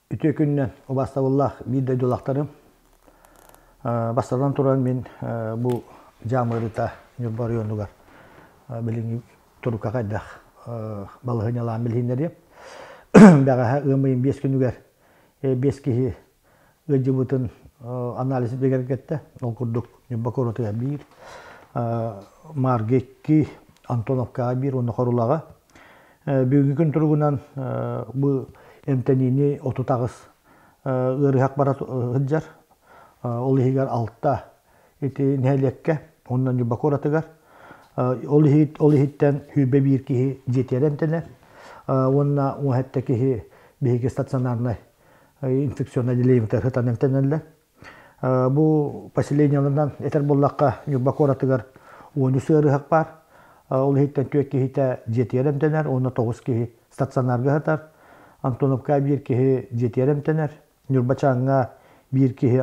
Үтүө күнүнэн убаастабыллаах биир дойдулаахтарым. Бастатан туран мин бу дьаам ыарыыта Ньурба оройуонугар билиҥҥи турукка хайдах балаһыанньалаан билиһиннэриэм. Бэҕэһээ ыам ыйын 5 күнүгэр 5 киһи ыалдьыбытын анализ бигэргэттэ. Ол курдук Ньурба куоратыгар биир, Маарга икки, Антоновкаҕа биир уонна Хорулаҕа. Бүгүҥҥү күн туругунан бу эмтэниини 38 ыарыһах бара сылдьар. Ол иһигэр алта ити нэһилиэккэ уонна Ньурба куоратыгар. Ол иһиттэн 21 киһи дьиэтигэр эмтэнэр уонна 17 киһи биһиги стационарнай инфекционнай отделениетыгар сытан эмтэнэллэр. Бу поселениеларынан этэр буоллахха, Ньурба куоратыгар 13 ыарыһах баар. Ол иһиттэн түөрт киһитэ дьиэтигэр эмтэнэр уонна тоҕус киһи стационарга сытар. Антоновка биир киһи дьиэтигэр эмтэнэр. Ньурбачааҥҥа биир киһи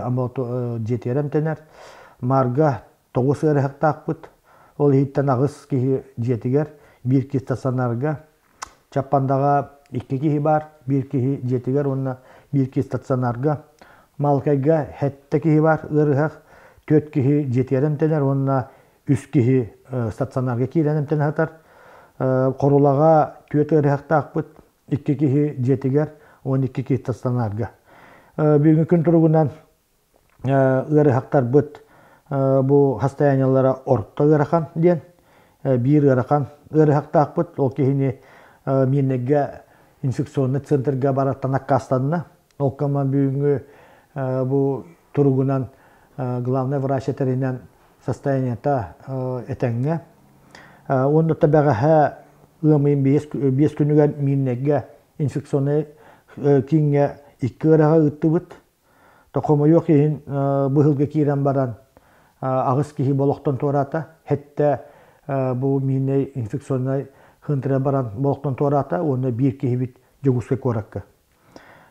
дьиэтигэр эмтэнэр. Маарга тоҕус ыарыһахтаахпыт. Ол иһиттэн аҕыс киһи дьиэтигэр, биир киһи стационарга. Чаппандаҕа икки киһи баар, биир киһи дьиэтигэр уонна биир киһи стационарга. Малкайга сэттэ киһи баар ыарыһах, түөрт киһи дьиэтигэр эмтэнэр уонна үс киһи стационарга киирэн эмтэнэ сытар. Хорулаҕа түөрт ыарыһахтаахпыт, икки киһи дьиэтигэр уонна икки киһи стационарга. Бүгүҥҥү күн туругунан ыарыһахтарбыт бу состояниелара орто ыарахан диэн биир ыарахан ыарыһахтаахпыт. Ол киһини Миирнэйгэ инфекционный центрга барартан аккаастанна. Ол кэмҥэ бүгүҥҥү бу туругунан главный врач этэринэн состояниета этэҥҥэ. Уонна бэҕэһээ ыам ыйын биэс күнүгэр Миирнэйгэ инфекционнай кииҥҥэ икки ыарыһаҕы ыыттыбыт. Хомойуох иһин быһылга киирэн баран аҕыс киһи болохтон туораата. Хэттэ бу миинэй инфекционнай хынтыра баран болохтон туораата уонна биир киһибит Дьокуускай куоракка.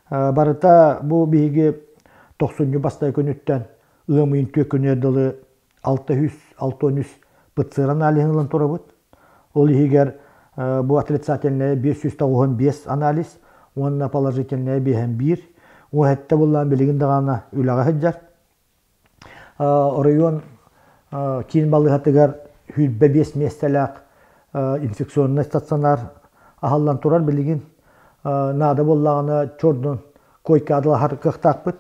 Барыта бу биһиги тохсунньу бастакы күнүттэн ыам ыйын түөрт күнүгэр дылы 663 ПЦР аналиһын ылан турабыт. Ол иһигэр бу отрицательная 595 анализ уонна положительная 51. Уоһэтте буллаан билигин даҕаны үлэҕэ сылдьар. Оройуон киин балыыһатыгар 25 миэстэлээх инфекционнай стационар аһыллан турар билигин. Наада буоллаҕына чордун койка адылаһар кыахтаахпыт.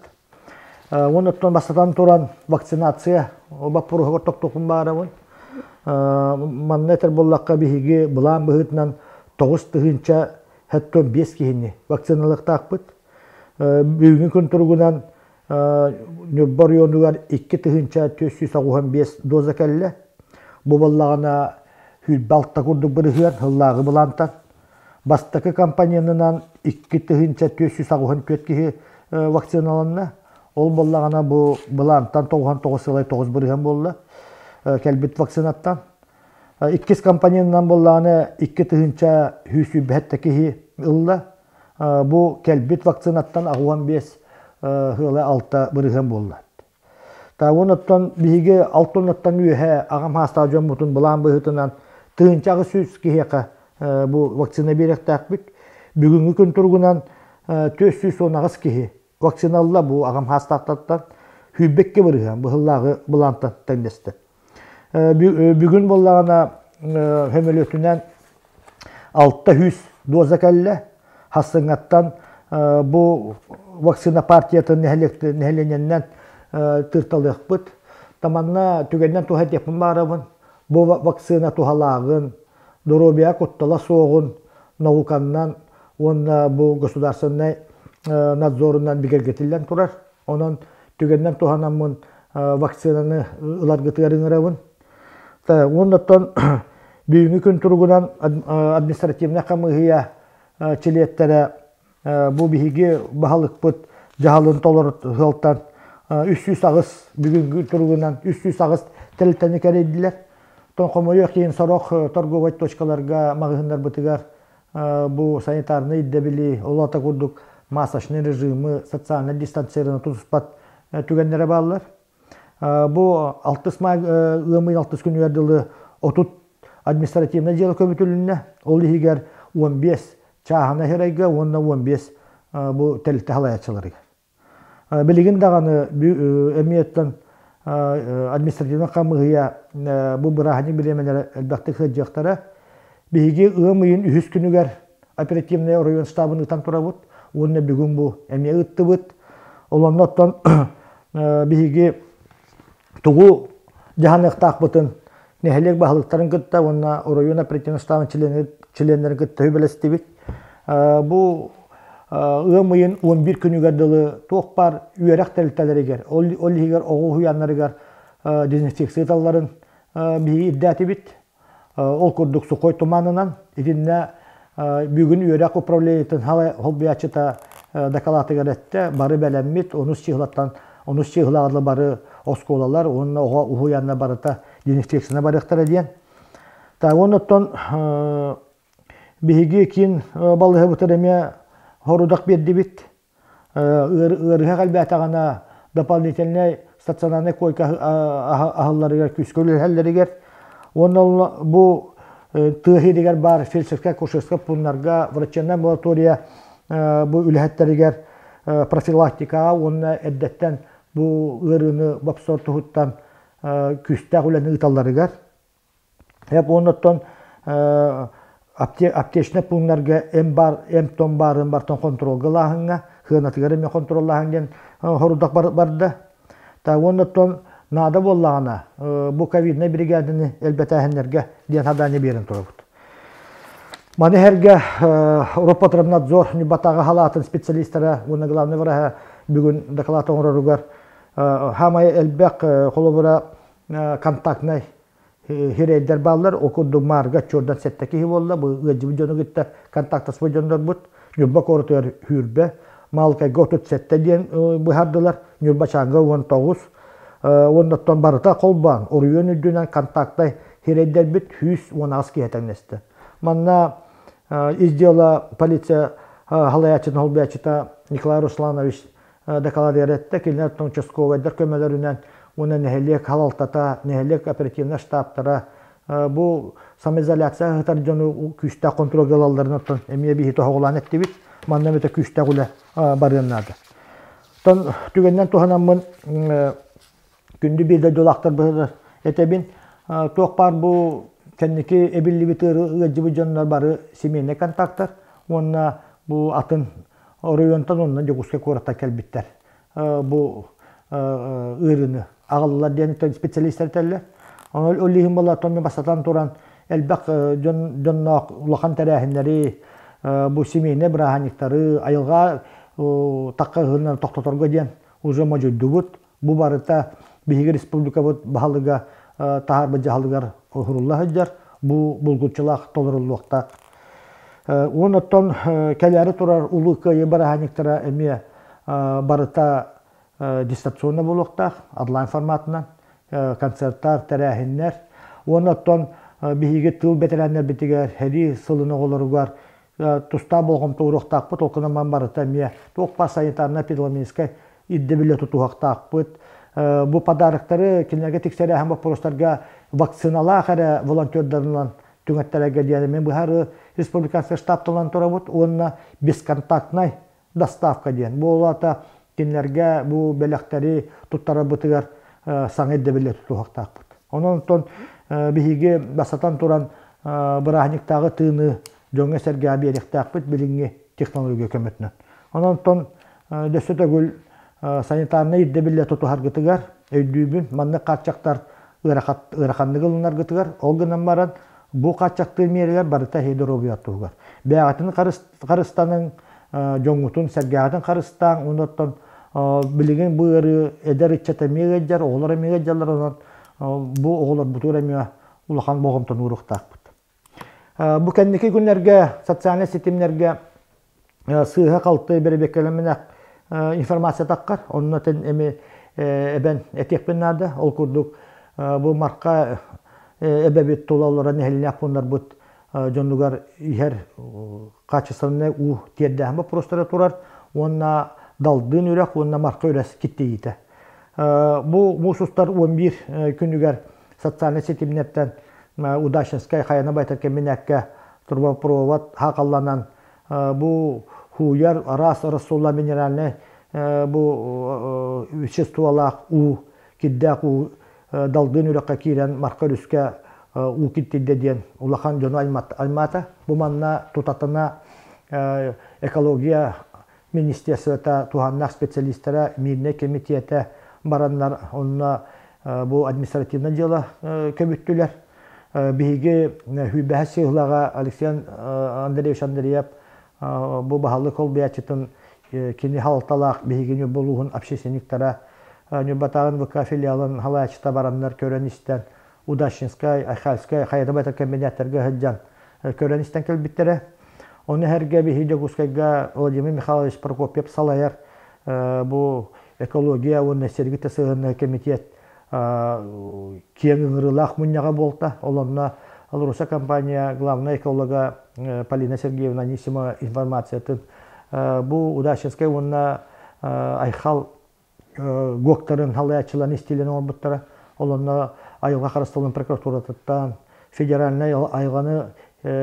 Уонна оттон бастатан туран вакцинация боппуруоһугар тохтуохпун баарабын. Манна этэр буоллахха биһиги былаан быһыытынан 9 5 киһини вакциналыахтаахпыт. Бүгүҥҥү күн туругунан Ньурба оройуонугар 2485 доза кэллэ. Бу буоллаҕына 26 курдук бырыһыан сыллааҕы былаантан. Бастакы компоненынан 2484 киһи вакциналанна. Ол буоллаҕына бу былаантан 99,9 бырыһыан буолла кэлбит вакцинаттан. Иккис компоненынан буоллаҕына 2127 киһи ылла. Бу кэлбит вакцинаттан 85 ыала 6 бырыһыан буолла. Уон оттон биһиги алтан үөһэ аҕам хаастаах дьоммутун былаан быһыытынан 1800 киһиэхэ бу вакцина биэриэхтээхпит. Бүгүҥҥү күн туругунан 418 киһи вакцина ылла бу аҕам хаастаахтартан 22 бырыһыан быһыллааҕы былаантан тэҥнэстэ. Бүгүн буоллаҕына сөмөлүөтүнэн 600 доза кэллэ. Хассыҥҥаттан бу вакцина партиятын нэһилиэнньэннэн тырталыахпыт. Таманна түгэннэн туһа диэхпин баарабын. Бу вакцина туһалааҕын, доруобуйа куттала суоҕун науканнан уонна бу государственнай надзорунан бигэргэтиллэн турар. Онон түгэннэн туһанаммын вакцинаны ыларгытыгар ыҥырабын. Уонна оттон бүгүҥҥү күн туругунан административнай хамыыһыйа чилиэттэрэ бу биһиги баһылыкпыт дьаһалын толору сыалтан 308 бүгүҥҥү туругунан 308 тэрилтэни кэрийдилэр. Оттон хомойуох иһин сорох торговай точкаларга маҕаһыыннарбытыгар бу санитарнай ирдэбили, ол аата курдук масочный режимы, социальнай дистанцияны тутуспат түгэннэрэ бааллар. Бу алтыс маай ыам ыйын алтыс күнүгэр дылы 30 административнай дьыала көбүтүлүннэ. Ол иһигэр 15 чааһынай сарайга уонна 15 бу тэрилтэ салайааччыларыгар. Билигин даҕаны эмиэттэн административнай хамыыһыйа бу бырааһынньык бириэмэлэрэ элбэхтик сылдьыахтара. Биһиги ыам ыйын үһүс күнүгэр оперативнай оройуон штабын ыытан турабыт уонна бүгүн бу эмиэ ыыттыбыт. Олонно оттон биһиги тугу дьаһаныахтаахпытын нэһилиэк баһылыктарын кытта уонна оройуон оперативнай штабын чилиэннэрин кытта сүбэлэстибит. Бу ыам ыйын 11 күнүгэр дылы туох баар үөрэх тэрилтэлэригэр, ол иһигэр оҕо уһуйааннарыгар дезинфекция ыыталларын биһиги ирдээтибит. Ол курдук сухой туманынан итиннэ бүгүн үөрэх управлениетын холбуйааччыта дакылаатыгар эттэ, бары бэлэммит, онус чыһылаттан онус чыһылаҕа бары оскуолалар уонна оҕо уһуйаанна барыта дезинфекцияны барыахтара диэн. Так, оннуттан биһиги киин балыыһабытыгар эмиэ хорудах биэрдибит. Ыарыһах элбээтэҕинэ дополнительнай стационарнай койка аһылларыгар күүскэ үлэлэһэллэригэр уонна бу тыа иһигэр баар фельдшерскай-акушерскай пууннарга врачебнай амбулатория бу үлэһиттэригэр профилактикаҕа уонна эрдэттэн бу ыарыыны бопсор туһуттан күүстээх үлэни ыыталларыгар. Оннуттан аптечнай пууннарга эм бар, эм-том баарын бартан хонтуруолга ылааһыҥҥа, сыанатыгар эмиэ хонтуруоллааһын диэн хорудах барда. Та уоннаттан наада буоллаҕына бу ковиднай бригаданы элбэтээһиннэргэ диэн задание биэрэн турабыт. Маны эргэ Роспотребнадзор Ньурбатааҕы халаатын специалистара уонна главный враһа бүгүн доклад оҥороругар хаамай элбэх холобура контактнай хирэйдэр бааллар. Ол курдук Маарга отчуордан сэттэ киһи буолла. Бу ыалдьыбыт дьону кытта контактаспыт дьоннорбут. Ньурба куоратыгар Хүүрбэ, Маалыкайга 37 диэн быһаардылар. Ньурбачааҥҥа 19. Уоннаттан барыта холбоон, оройуон үрдүнэн контактнай хирэйдэрбит 118 киһи тэҥнэстэ. Манна ис дьыала полиция халайааччытын холбояччыта Николай Русланович дакылаат эттэ. Кинилэр участковайдар көмөлөрүнэн уонна нэһилиэк халалтата, нэһилиэк оперативнай штабтара бу самоизоляция ыытар дьону күүстээх хонтуруолга ылалларын оттон эмиэ биһи тоһоҕолоон эттибит. Манна эмитэ күүстээх үлэ барыан наада. Оттон түгэнинэн туһанаммын күндү биир дойдулаахтар быһыылар этэбин. Туох баар бу кэнники эбиллибит ыалдьыбыт дьоннор бары семейный контактар уонна бу атын оройуонтан уонна Дьокуускай куораттан кэлбиттэр. Бу ыарыыны аҕаллылар диэн специалистар этэллэр. Ол иһин буолла бастатан туран элбэх дьон дьонноох улахан тэрээһиннэри, бу семейнай бырааһынньыктары, айылҕа такка ыһыынан тохтоторго диэн уже модьуйдубут. Бу барыта биһиги республикабыт баһылыга таһаарбыт дьаһалыгар уһурулла сылдьар. Бу булгуччулаах толоруллуохтаах. Уон оттон кэлээри турар Улуу Кыайыы бырааһынньыктара эмиэ барыта дистанционно буолуохтаах, онлайн форматынан концерттар, тэрээһиннэр. Уонна оттон биһиги тыыл бэтэрээннэрбитигэр, сэрии сылын оҕолоругар тустаах болҕомто ууруохтаахпыт. Ол гынан барыта эмиэ туох баар санитарнай-эпидемиологическай ирдэбили тутуһуохтаахпыт. Бу подароктары кинилэргэ тиксэрээһин боппуруостарга вакциналаах эрэ волонтердарынан түҥэттэрэргэ диэн эмиэ быһаарыы республиканскай штабталан турабыт уонна бесконтактнай доставка диэн. Бу улаата кинилэргэ бу бэлэхтэри туттарарбытыгар саҥа ирдэбили тутуһуохтаахпыт. Онон оттон биһиги бастатан туран бырааһынньыктааҕы тыыны дьоҥҥо-сэргэҕэ биэриэхтээхпит билиҥҥи технология көмөтүнэн. Онон оттон дөссө төгүл санитарнай ирдэбиллэ тутуһаргытыгар өйдүүбүн, маннык хааччахтар ыараханнык ылынаргытыгар, ол гынан баран бу хааччахтыыр миэрэлэр барыта эһиги доруобуйа туһугар. Бэйэҕитин харыстаныҥ, дьоҥҥутун сэргээҕитин харыстааҥ, уонна оттон билигин бу ыарыы эдэр ыччат эмиэ ыалдьар, оҕолор эмиэ ыалдьаллар, онон бу оҕолорбутугар эмиэ улахан болҕомтону ууруохтаахпыт. Бу кэнники күннэргэ социальнай ситимнэргэ сыыһа-халты бэрэбиэркэлэмминэх информация таххар, онно эми эбэн этиэхпин наада. Ол курдук бу Марха эбэбит тула олорон нэһилиэнньээх пууннарбыт дьонугар иһэр качественнай уу тиэрдээһин боппуруостара турар уонна Далдыын үрэх уонна Марха үрэх киттийиитэ. Бу муус устар 11 күнүгэр социальнай ситимнэртэн Удачнинскай хайаны байтар кэмбинээккэ трубопровод хаакалланан бу хууйар араас рассолла минеральнай бу веществолаах уу, кирдээх уу Далдыын үрэххэ киирэн Марха өрүскэ уу киттирдэ диэн улахан дьону аймаата. Бу манна тутатына экология министерствота туһааннаах специалистара Мирнэй кэмитиэтэ бараннар онно бу административнай дьыала көбүттүлэр. Биһиги Хүүбэһэ сыһылаҕа Алексей Андреевич Андреев бу баһылык холбуйааччытын кини халталаах биһиги Ньурба улууһун общественниктара Ньурбатааҕы НВК филиалын халааччыта бараннар көрөн-истэн Удачнинскай, Айхальскай, Хайрабайта кэмбинээттэргэ сылдьан көрөн-истэн кэлбиттэрэ. Ону сэргэ биһиги Дьокуускайга Владимир Михайлович Прокопьев салайар бу экология уонна сэргитэ сыһыаннаһыы кэмитиэт киэҥ ыҥырыылаах мунньаҕа буолта. Ол онно АЛРОСА компания главнай эколога Полина Сергеевна Анисимова информациятын бу Удачинскай уонна Айхал ГОКтарын халаяччыларын истиилэн оҥорбуттара. Ол онно айылҕа харыстабылын прокуратуратыттан федеральнай айылҕаны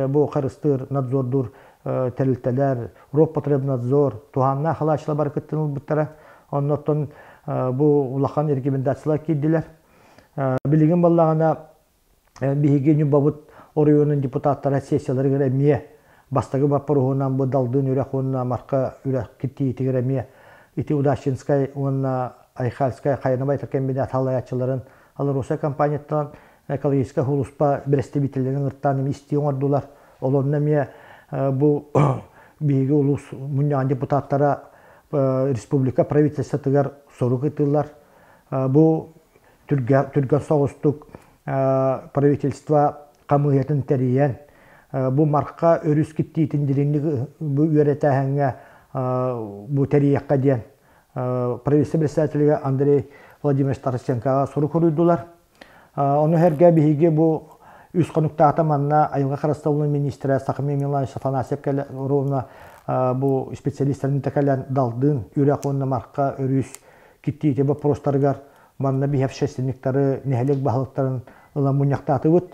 бу харыстыыр, надзордуур тэрилтэлэр, Роспотребнадзор, туһааннаах халааччылар бары кыттыны ылбыттара. Оннуттан бу улахан рекомендациялар киирдилэр. Билигин буоллаҕына биһиги Ньурбабыт оройуонун депутаттара сессияларыгар эмиэ бастакы боппуруоһунан бу Далдын үрэх уонна Марха үрэх киттиитигэр эмиэ ити Удачинскай уонна Айхальскай хайанабай комбинат салайааччыларын АЛРОСА компанияттан экологическай сулууспа бэрэстэбиитэллэрин ыҥыртаан эмиэ истии оҥордулар. Ол онно эмиэ бу биһиги улуус мунньаҕын депутаттара республика правительствотыгар сорук ыытыллар. Бу түргэн соҕустук правительство хамыыһыйатын тэрийэн, бу Марха өрүс киттиитин дириҥник бу үөрэтээһиҥҥэ бу тэрийиэххэ диэн правительство председателигэ Андрей Владимирович Тарасенкоҕа сурук суруйдулар. Ону сэргэ биһиги бу үс хонуктаата манна айылҕа харыстабылын министрэ Сахамин Миланович Афанасьев кэлэ ровно бу специалистарын кэлэн Далдын, Үрэх уонна Марха өрүс киттиити боппуруостарыгар манна биһи общественниктары, нэһилиэк баһылыктарын ылан мунньахтаатыбыт.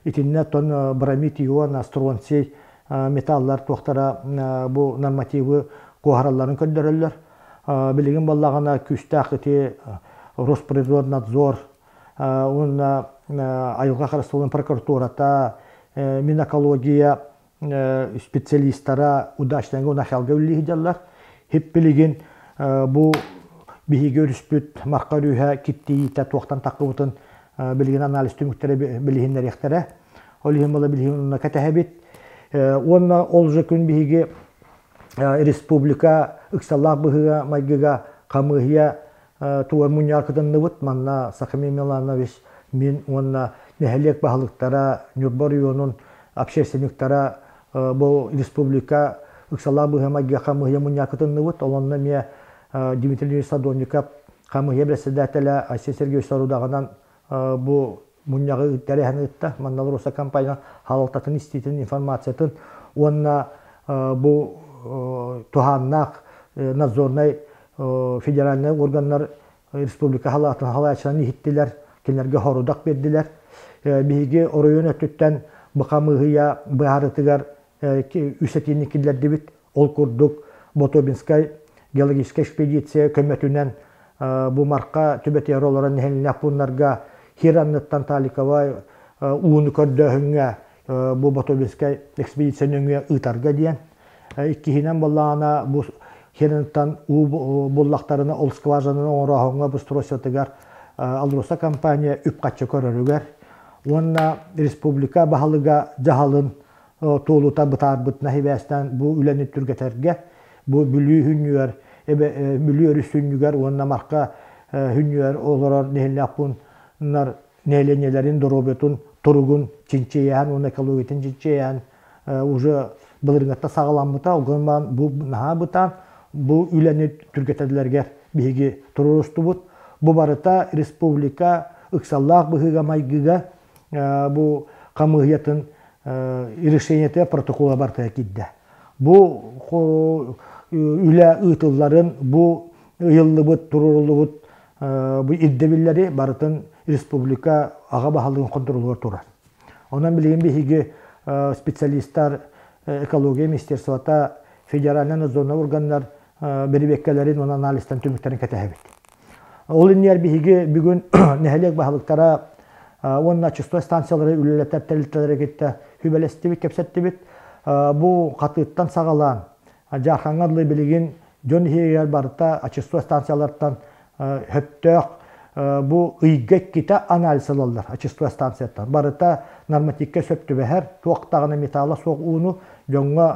Итиннэ оттон бромид, ион, стронций металлар туохтара бу нормативы куоһаралларын көрдөрөллөр. Билигин буоллаҕына күүстээх ити Росприроднадзор уонна айылҕа харыстабылын прокуратурата, Минэкология специалистара удачныйга унахалга үллии сылдьаллар. Хип билигин бу биһиги өрүспүт Марха өрүһэ киттиитэ туохтан таххыбытын билигин анализ түмүктэрэ билиһиннэриэхтэрэ. Ол иһин була билигин кэтэһэбит. Уонна ол же күн биһиги республика ыксаллаах быһыыга майгыга хамыыһыйа тугар мунньаҕар кытынныбыт. Манна Сахамин Миланович, мин уонна нэһилиэк баһылыктара, Ньурба оройуонун общественниктара бу республика ыксалаах быһыы-майгыга хамыыһыйа мунньаҕар кытынныбыт. Ол онно эмиэ Дмитрий Ильич Садовников хамыыһыйа председателэ Айсен Сергеевич сорудаҕынан бу мунньаҕы тэрээһин ыытта. Манна АЛРОСА компания салалтатын истиитин, информациятын уонна бу туһааннаах надзорнай федеральнай органнар республика халаатын халааччыларын иһиттилэр, кинилэргэ хорудах биэрдилэр. Биһиги оройуон өттүттэн бу хамыыһыйа быһаарытыгар үс этиини киллэрдибит. Ол курдук Ботобинскай геологическай экспедиция көмөтүнэн бу Марха түбэтигэр олорон нэһилиэнньэлээх пууннарга хир анныттан Таликовай ууну көрдөөһүҥҥэ бу Ботобинскай экспедиция нөҥүө ыытарга диэн. Иккиһинэн буоллаҕына бу хирыттан уу буллахтарына ол скважинаны оҥорооһуҥҥа бу стройсатыгар АЛРОСА компания үп-харчы көрөрүгэр уонна республика баһылыга дьаһалын туолута бытаарбытына сибээстээн бу үлэни түргэтэргэ бу Бүлүү хүннүгэр Бүлүү өрүс сүнньүгэр уонна Марха хүннүгэр олорор нэһилиэнньэлээх пууннар нэһилиэнньэлэрин доруобуйатын туругун чинчийээн уонна экологиятын чинчийээн уже былырыҥҥаттан саҕаламмыта. Ол гынан бу наһаа бытаан бу үлэни түргэтэллэригэр биһиги туруорустубут. Бу барыта республика ыксаллаах быһыыга-майгыга бу хамыыһыйатын решениетэ протокола барытыгар киирдэ. Бу үлэ ыытылларын, бу ыйыллыбыт, туруоруллубут бу ирдэбиллэри барытын республика аҕа баһылыгын хонтуруолугар турар. Онон билигин биһиги специалистар экология министерствота федеральнай надзорнай органнар бэрэбиэркэлэрин уонна анализтан түмүктэрин кэтэһэбит. Ол иннигэр биһиги бүгүн нэһилиэк баһылыктара уонна очистной станциялары үлэлэтэр тэрилтэлэри кытта сүбэлэстибит, кэпсэттибит. Бу хатыыттан саҕалаан Дьаархаҥҥа дылы билигин дьон иһигэр барыта очистной станциялартан сөптөөх бу ыйга иккитэ анализ ылаллар очистной станцияттан. Барыта нормативка сөп түбэһэр, туох даҕаны металла суох ууну дьоҥҥо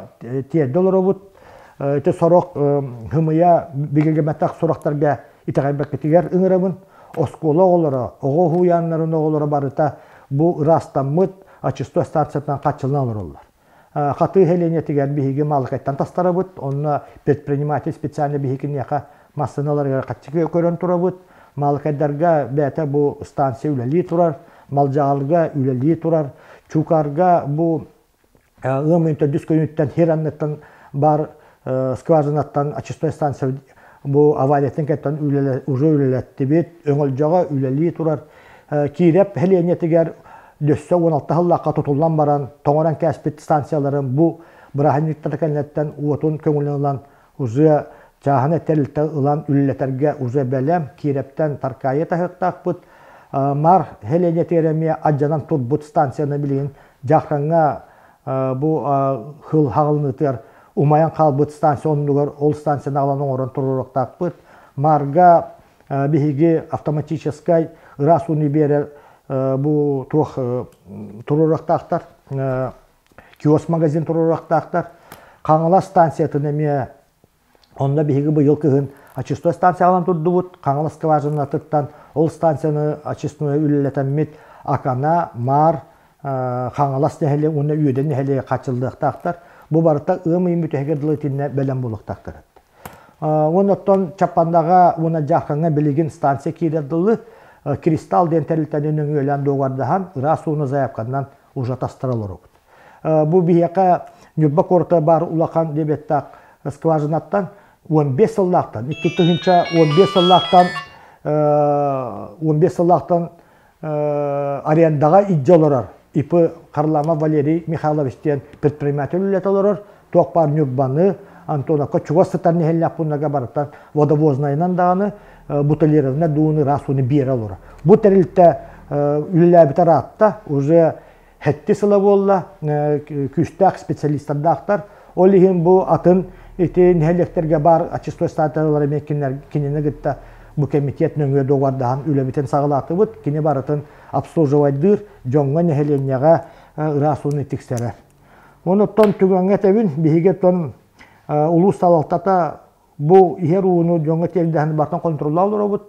тиэрдэ олоробут. Ити сорох хымыйа бигэргэммэтэх сурахтарга итэҕэйбэккитигэр ыҥырабын. Оскуола оҕолоро, оҕо уһуйааннарын оҕолоро барыта бу ыраастаммыт очистной станциятынан хааччыллан олороллор. Хатыы сэлиэнньэтигэр биһиги Маалыкайтан тастарабыт, онно предприниматель специально биһикиниэхэ массыыналарыгар хаччы көрөн турабыт. Маалыкайдарга бэйэтэ бу станция үлэлии турар, Малдьаҕалга үлэлии турар, Чуукаарга бу ыам ыйын төрдүс күнүттэн хир анныттан бар скважинаттан очистной станция бу авариятын кэттэн уже үлэлэттибит, Өҥөлдьөҕө үлэлии турар. Киирэп сэлиэнньэтигэр өссө 16 сыллаахха тутуллан баран тоҥорон кээспит станцияларын бу бырааһынньыктар кэнниттэн уотун көҥүлүн ылан уже чааһынай тэрилтэ ылан үлэлэтэргэ уже бэлэм Киирэптэн Таркаайы таһыахтаахпыт. Маар сэлиэнньэтигэр эмиэ алдьанан турбут станцияны билигин Дьаахаҥҥа бу хыл хаҕылыныытыгар умайан хаалбыт станция оннугар ол станцияны аҕалан оҥорон туруоруохтаахпыт. Маарга биһиги автоматическай ыраас ууну биэрэр бу туох туруоруохтаахтар киоск магазин туруоруохтаахтар. Хаҥалас станциятын эмиэ онно биһиги быйыл кыһын очистной станциялан турдубут. Хаҥалас скважинатыттан ол станцияны очистной үлэлэтэммит Акана, Маар, Хаҥалас нэһилиэк уонна Үөдэн нэһилиэгэ хааччыллыахтаахтар. Бу барыта ыам ыйын бүтэһигэр дылы итиннэ бэлэм буолуохтаахтар. Уонна оттон Чаппандаҕа уонна Дьаахаҥҥа билигин станция киирэр дылы Кристалл диэн тэрилтэни нөҥүөлээн дуогабардаһан ыраас ууну заявканан уже тастара олоробут. Бу биһиэхэ Ньурба куората баар улахан дебеттаах скважинаттан 15 сыллаахтан, 2015 сыллаахтан 15 сыллаахтан арендаҕа илдьэ олорор ИП Харламов Валерий Михайлович диэн предприниматель үлэтэ олорор, туох баар Ньурбаны, Антоновка чугас сытар нэһилиэк пууннарга барыттан водовознайынан даҕаны бутылированный дууну ыраас ууну биэрэ олорор. Бу тэрилтэ үлэлээбитэ ыраатта, уже хэттэ сыла буолла, күүстээх специалистардаахтар. Ол иһин бу атын ити нэһилиэктэргэ баар очистной станциялар эмиэ кинини кытта бу комитет нөҥүө дуогабардаһан үлэбитин саҕалаатыбыт. Кини барытын обслуживайдыыр, дьоҥҥо, нэһилиэнньэҕэ ыраас ууну тиксэрэр. Онуттан түгэҥҥэ этэбин, биһиги оттон улуус салалтата бу иһэр ууну дьоҥҥо тиэрдэһэн бартан контроллаан олоробут.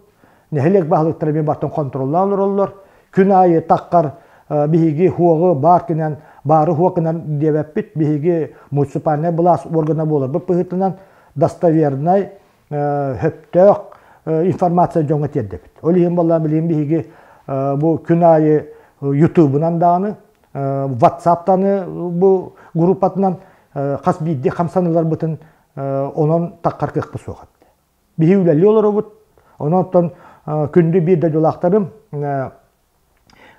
Нэһилиэк баһылыктара эмиэ бартан контроллаан олороллор. Күн аайы таххар биһиги хуоҕу баар гынан, баары хуох гынан диэбэппит. Биһиги муниципальнай былаас органа буоларбыт быһыытынан достовернай, сөптөөх информация дьоҥҥо тиэрдэбит. Ол иһин буолла билигин биһиги бу күн аайы ютубунан даҕаны, ватсаптаны бу группатынан хас биирдии хамсаныыларбытын онон таххар кыахпыт суох этэ. Биһи үлэлии олоробут. Онон күндү биир дойдулаахтарым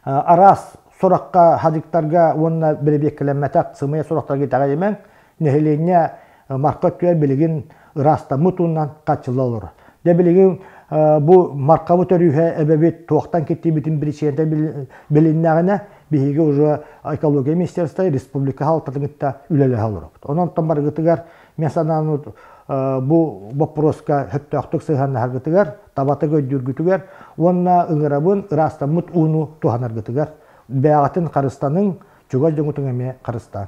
араас сурахха, хадьыктарга уонна бэрэбиэркэлэммэтэх сымыйа сурахтарга итэҕэйимэҥ. Нэһилиэнньэ марка өттүгэр билигин ыраастаммыт уунан хааччылла олорор. Дьэ билигин бу маркабыт өрүһэ эбэбит туохтан киттибитин биричиэнэтэ билиннэҕинэ биһиги уже экология министерство республика салалтатын кытта үлэлэһэ олоробут. Онон барыгытыгар Мен санаан бу боппуруоска сөптөөхтүк сыһыаннаһаргытыгар, табатык өйдүүргүтүгэр уонна ыҥырабын ыраастаммыт ууну туһанаргытыгар бэйэҕитин харыстаныҥ, чугас дьоҥҥутун эмиэ харыстааҥ.